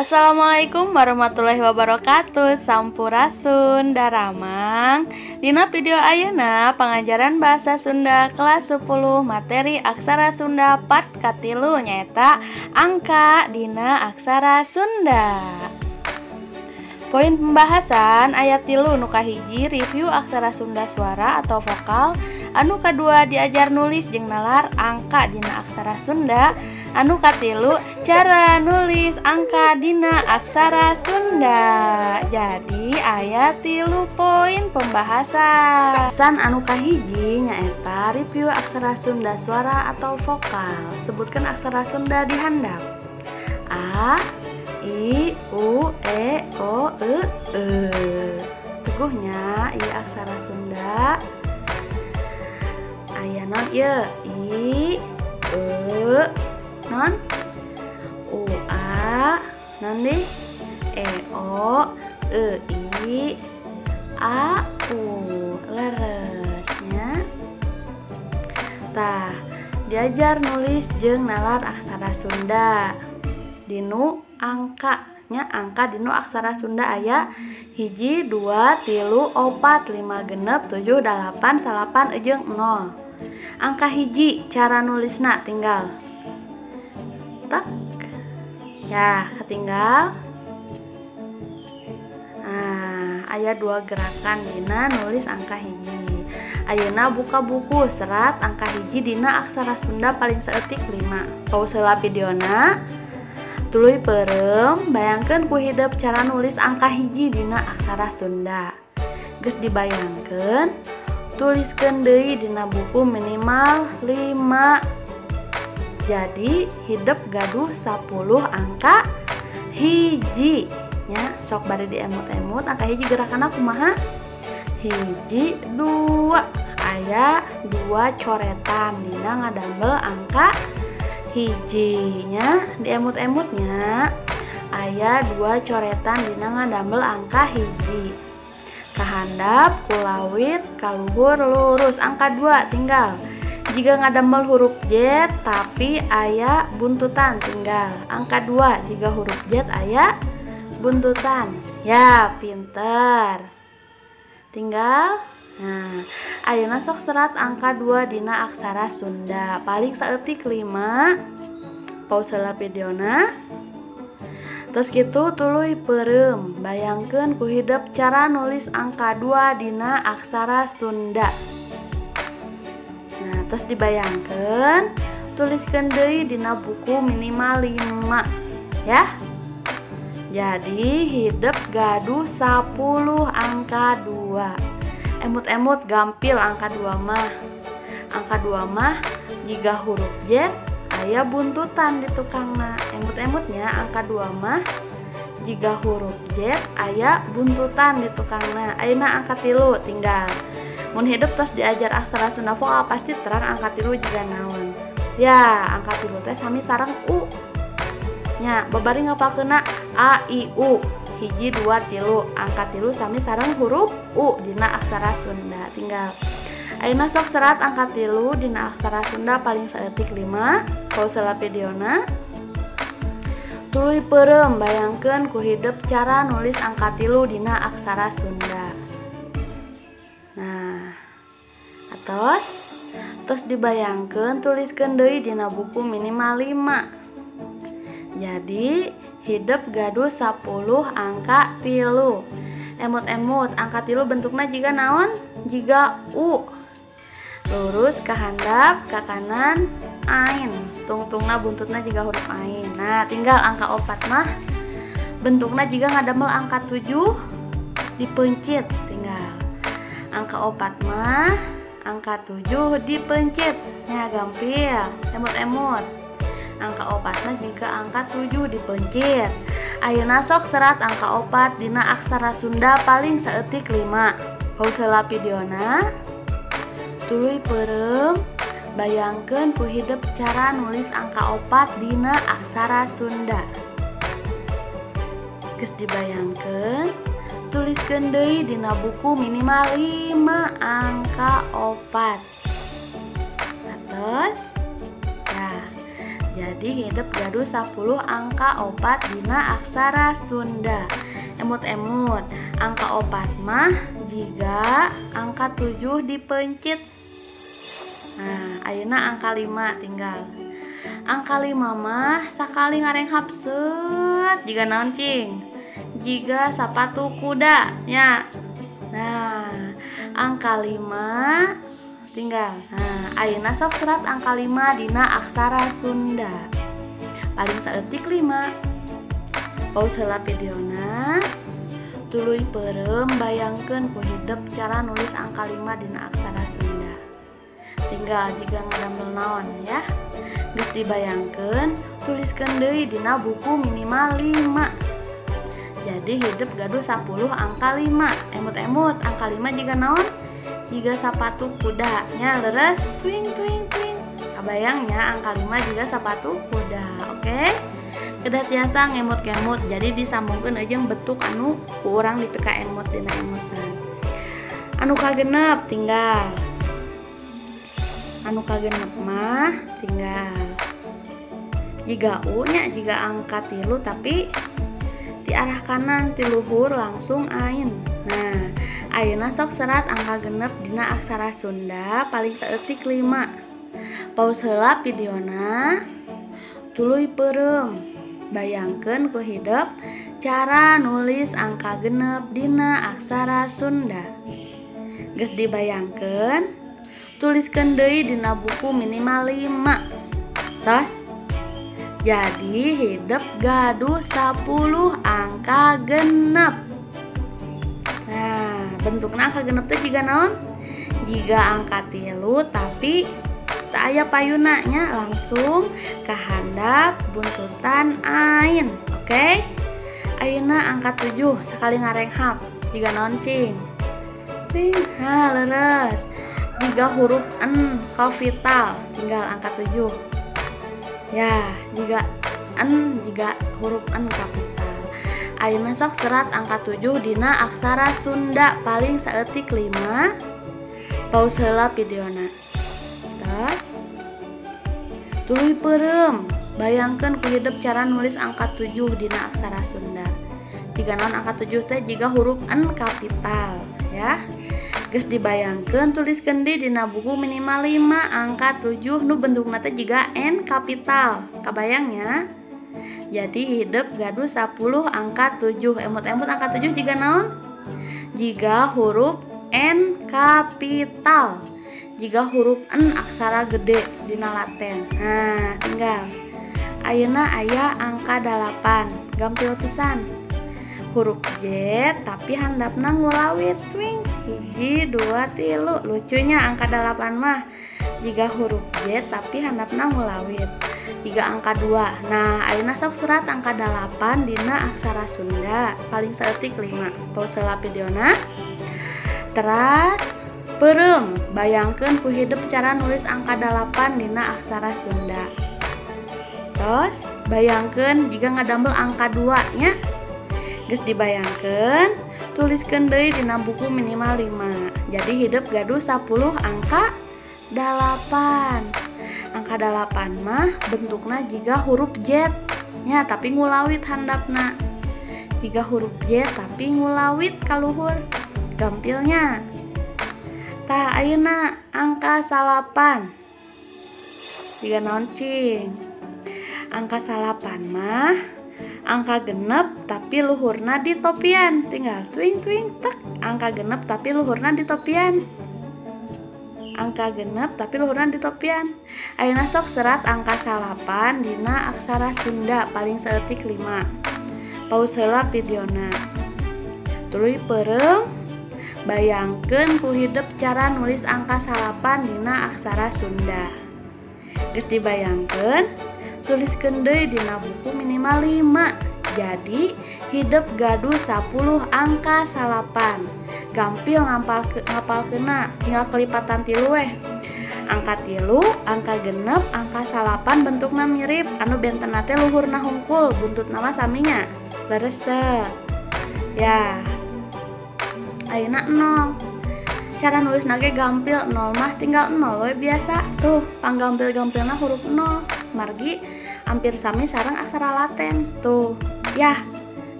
Assalamualaikum warahmatullahi wabarakatuh. Sampurasun daramang. Dina video ayeuna pengajaran bahasa Sunda kelas 10 materi aksara Sunda part katilu nyaeta angka dina aksara Sunda. Poin pembahasan ayat 3 nu kahiji review aksara Sunda suara atau vokal, anu kadua diajar nulis jeung nalar angka dina aksara Sunda, anu katilu cara nulis angka dina aksara Sunda. Jadi aya 3 poin pembahasan. San anu kahiji nyaeta review aksara Sunda suara atau vokal. Sebutkan aksara Sunda di handap. A, I, U, E, O, E, E. Teguhnya ieu aksara Sunda. Aya non ieu I, E, non U, A, non di E, O, E, I, A, U. Leresnya. Tah, diajar nulis jeung nalar aksara Sunda. Dinu angka nya angka dinu aksara Sunda aya 1 2 3 4 5 6 7 8 9 jeung 0. Angka hiji cara nulisna tinggal tak ya ketinggal. Nah, aya 2 gerakan dina nulis angka hiji. Ayeuna buka buku serat angka hiji dina aksara Sunda paling saeutik 5. Pause heula videona. Tuluy perem, bayangkeun ku hidep cara nulis angka hiji dina aksara Sunda. Geus dibayangkeun, tuliskeun deui dina buku minimal 5. Jadi hidep gaduh 10 angka hiji nya. Sok bari diemut-emut angka hiji gerakanna kumaha? 1 2 aya 2 coretan dina ngadamel angka hijinya. Diemut-emutnya aya 2 coretan dina ngadamel angka hiji. Kahandap kulawit kaluhur lurus angka 2 tinggal. Jika ngadamel huruf J tapi aya buntutan tinggal angka 2. Jika huruf J aya buntutan. Ya, pinter. Tinggal. Nah, ayeuna sok serat angka 2 dina aksara Sunda. Paling saeutik 5. Pause heula videona. Terus kitu tuluy peureum, bayangkeun ku hidep cara nulis angka 2 dina aksara Sunda. Nah, terus dibayangkeun, tuliskeun deui dina buku minimal 5 ya. Jadi hidep gaduh 10 angka 2. Emut-emut gampil angka 2 mah. Angka 2 mah jika huruf J aya buntutan di tukangna. Emut-emutnya angka 2 mah jika huruf J aya buntutan di tukangna. Ayeuna angka 3 tinggal. Mun hidup terus diajar aksara Sunda vokal pasti terang angka 3 jiga naon. Ya, angka 3 teh sami sareng U. Nya, babari ngapalkeunna A I U. 1 2 3 angka 3 sami sareng huruf U dina aksara Sunda. Tinggal ayeuna sok serat angka 3 dina aksara Sunda paling saeutik 5. Pause heula videona. Tuluy peureum, bayangkeun ku hidep cara nulis angka 3 dina aksara Sunda. Nah, atos terus dibayangkeun tuliskeun deui dina buku minimal 5. Jadi hidep gaduh 10 angka 3. Emut-emut angka 3 bentukna jiga naon? Jiga U. Lurus ke handap, ke kanan, ain. Tungtungna buntutna jiga huruf ain. Nah, tinggal angka 4 mah bentukna jiga ngadamel angka 7 dipencit tinggal. Angka 4 mah Angka 7 dipencet nya gampil emut-emut. Angka 4 na jiga angka 7 dipencet. Ayeuna sok serat angka 4 dina aksara Sunda paling saeutik 5. Pause heula videona. Tuluy peureum bayangkeun ku hidep cara nulis angka 4 dina aksara Sunda. Geus dibayangkeun, tuliskeun deui dina buku minimal 5 angka 4. Atos. Nah, jadi hidep gaduh 10 angka 4 dina aksara Sunda. Emut-emut, angka 4 mah jiga angka 7 dipencet. Nah, ayeuna angka 5 tinggal. Angka 5 mah sakali ngarenghap set jiga naon cing? Jiga sapatu kuda nya. Nah, angka 5 tinggal. Nah, ayeuna sok serat angka 5 dina aksara Sunda. Paling saeutik 5. Pause heula videona. Tuluy peureum bayangkeun ku hidep cara nulis angka 5 dina aksara Sunda. Tinggal jiga ngadamel naon ya. Geus dibayangkeun, tuliskeun deui dina buku minimal 5. Jadi hidep gaduh 10 angka 5. Emut-emut angka 5 jiga naon? Jiga sapatu kuda nya leres twing twing twing. Kabayangnya angka 5 jiga sapatu kuda. Oke. Kedah tiasa ngemut-ngemut, jadi disambungkeun jeung bentuk anu ku urang dipika emut dina emutan. Anu kagenep tinggal. Anu kagenep mah tinggal. Jiga U nya jiga angka 3 tapi di arah kanan ti luhur langsung ain. Nah, ayeuna sok serat angka genep dina aksara Sunda paling saeutik 5. Pause heula videona. Tuluy peureum. Bayangkeun ku hidep cara nulis angka genep dina aksara Sunda. Geus dibayangkeun, tuliskeun deui dina buku minimal 5. Tos. Jadi hidep gaduh 10 angka genep. Nah, bentukna angka genep teh jiga naon? Jiga angka 3 tapi teu aya payuna nya, langsung kahandap buntutan ain. Oke. Ayeuna angka 7 sakali ngarenghap jiga naon cing? Ting, ha leres. Jiga huruf N kapital, tinggal angka 7. Ya, jiga N jiga huruf N kapital. Ayeuna sok serat angka 7 dina aksara Sunda paling saeutik 5. Pause heula videona. Terus tuluy peureum, bayangkeun ku hidep cara nulis angka 7 dina aksara Sunda. Jiga naon angka 7 teh jiga huruf N kapital ya. Geus dibayangkeun, tuliskeun deui dina buku minimal 5 angka 7 nu bentukna teh jiga N kapital. Kabayangnya? Jadi hidep gaduh 10 angka 7. Emut-emut angka 7 jiga naon? Jiga huruf N kapital. Jiga huruf N aksara gede dina laten. Nah, tinggal. Ayeuna aya angka 8, gampil pisan. Huruf J tapi handapna ngulawit twing. 1 2 3. Lucunya angka 8 mah jiga huruf J tapi handapna ngulawit. Jiga angka 2. Nah, ayeuna sok serat angka 8 dina aksara Sunda paling saeutik 5. Pause heula videona. Teras peureum, bayangkeun ku hidep cara nulis angka 8 dina aksara Sunda. Tos, bayangkeun jiga ngadamel angka 2 nya. Geus dibayangkeun, tuliskeun deui dina buku minimal 5. Jadi hidep gaduh 10 angka 8. Angka 8 mah bentukna jiga huruf Z nya tapi ngulawit handapna. Jiga huruf J tapi ngulawit kaluhur. Gampilnya. Tah ayeuna angka 9. Jiga naon cing? Angka 9 mah angka genep tapi luhurna di topian. Tinggal twing twing tek. Angka genep tapi luhurna di topian. Angka genep tapi luhurna di topian. Ayeuna sok serat angka 9 dina aksara Sunda paling saeutik 5. Pause heula videona. Tuluy peureum, Bayangkeun ku hidep cara nulis angka 9 dina aksara Sunda. Geus dibayangkeun, tuliskeun deui dina buku minimal 5. Jadi hidep gaduh 10 angka 9. Gampil ngapalkeunna, tinggal kelipatan 3 weh. Angka 3, angka 6, angka 9 bentukna mirip, anu bentenna teh luhurna hungkul, buntutna mah saminya. Leres teu? Ya. Ayeuna 0. Cara nulisna ge gampil, 0 mah tinggal 0 we biasa. Tuh, panggampil-gampilna huruf 0. Margi hampir sami sareng aksara Latin. Tuh, yah.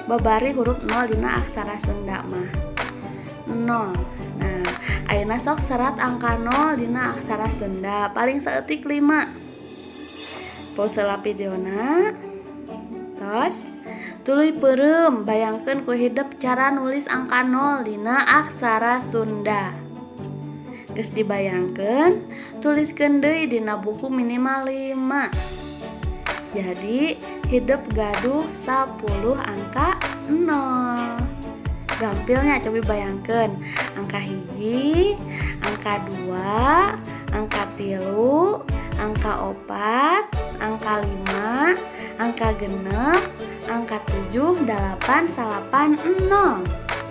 Babari huruf 0 dina aksara Sunda mah. 0. Nah, ayeuna sok serat angka 0 dina aksara Sunda paling saeutik 5. Pause lah videona. Tos. Tuluy peureum bayangkeun ku hidep cara nulis angka 0 dina aksara Sunda. Geus dibayangkeun, tuliskeun deui dina buku minimal 5. Jadi hidep gaduh 10 angka 0. Gampilnya coba bayangkeun angka 1, angka 2, angka 3, angka 4, angka 5, angka 6, angka 7, 8, 9, 0.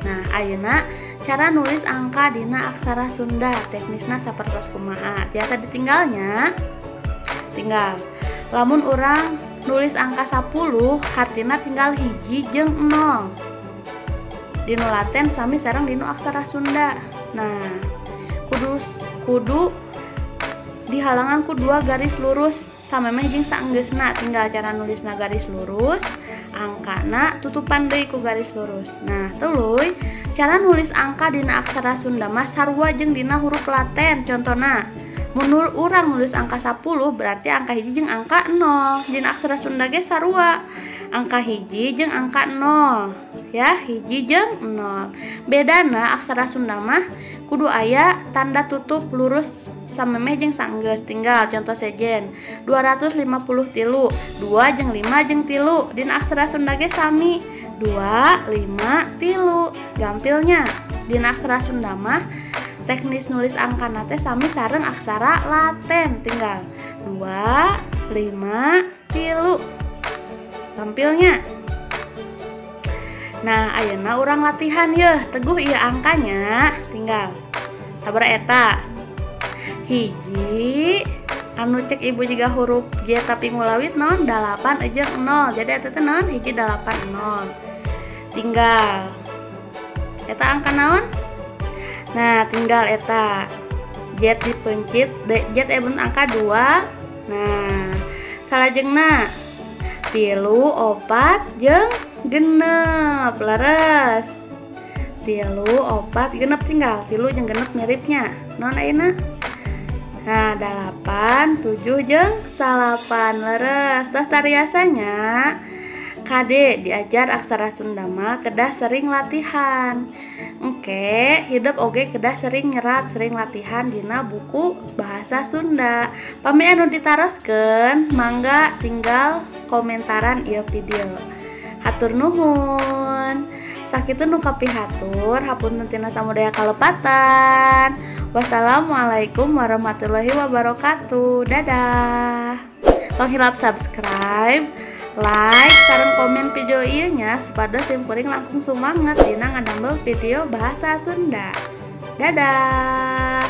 Nah, ayeuna cara nulis angka dina aksara Sunda teknisna sapertos kumaha. Tiasa ditinggalnya. Tinggal lamun urang nulis angka 10 hartina tinggal 1 jeung 0. Dinu Latin sami sareng dinu aksara Sunda. Nah, kudu dihalangan ku 2 garis lurus samemeh jeung saenggeusna. Tinggal cara nulisna garis lurus, angkana tutupan deui ku garis lurus. Nah, tuluy cara nulis angka dina aksara Sunda mah sarua jeung dina huruf Latin. Contona, mun urang nulis angka 10 berarti angka 1 jeung angka 0. Dina aksara Sunda ge sarua. Angka 1 jeung angka 0 ya, 1 jeung 0. Bedana aksara Sunda mah kudu aya tanda tutup lurus samemeh jeung saenggeus. Tinggal contoh sejen 253, 2 jeung 5 jeung 3. Dina aksara Sunda ge sami 2 5 3. Gampilnya dina aksara Sunda mah teknis nulis angka teh sami sareng aksara Latin. Tinggal 2 5 3. Tampilnya. Nah, ayeuna urang latihan yeuh, teguh ieu angkanya. Tinggal sabar eta. 1 anu cek ibu juga huruf J tapi ngulawit non 8 jeung 0. Jadi eta teh non 1 8 0. Tinggal eta angka naon? Nah, tinggal eta J dipencit, D J bentuk angka 2. Nah, salajengna 3 4 jeung 6 leres. 3 4 6 tinggal 3 jeung 6 miripnya non ayeuna. Nah, 8 7 jeung 9 leres. Tos tariasanya kade diajar aksara Sunda mah kedah sering latihan. Oke, hidep oge kedah sering nyerat, sering latihan dina buku bahasa Sunda. Pami anu ditaroskeun, mangga tinggal komentaran ieu video. Hatur nuhun. Sakitu nu kapihatur, hapunten tina samudaya kalepatan. Wassalamualaikum warahmatullahi wabarakatuh. Dadah. Tong hilap subscribe, like, sareng komen video ieu nya supados simkuring langkung sumanget dina ngadamel video bahasa Sunda. Dadah.